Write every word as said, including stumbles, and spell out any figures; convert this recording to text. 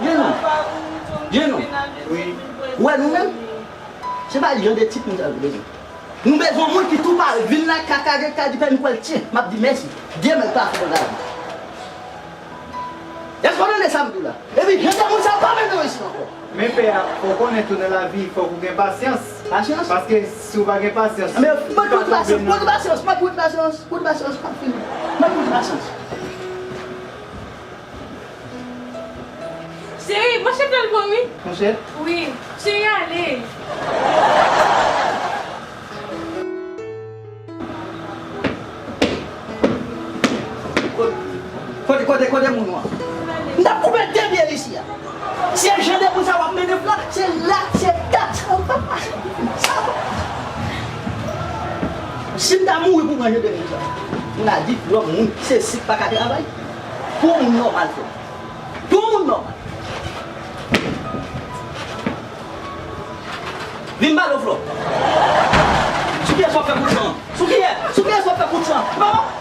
Jenou. Jenou. Wi. Ou wè nou menm? Se pa jan de tip moun sa nou bezwen. Nou bezwen yon moun ki tou pare, vin la, kaka, kaka, di pè nou kwè l tyen. M ap di mèsi. Dye mèt pa fè nan lavi. Èske w tande sa m di w la? Epi jan de moun sa yo pa menm nan isit ankò. Men pè a, fò w konnen tou nan lavi, fòk ou gen pasyans. Pasyans? Paske si w pa gen pasyans, men mwen tout pasyans, mwen tout pasyans, mwen tout pasyans, mwen tout pasyans, mwen tout pasyans. Cheri, manchèt la l bon wi. Manchèt? Wi, cheri ale. Kote, kote, kote moun ou an? M t ap koupe de pye l isi a. Se jan de moun sa w ap mennen flan, se la, se dat. Si m ta mouri pou manje de moun sa. Moun a di lòm moun, se sik pa ka travay. Pou moun nòmal, frè. Pou moun nòmal. Vin ba l, Flo. Sou kiyès w ap fè kout san? Sou kiyès? Sou kiyès w ap fè kout san? Maman!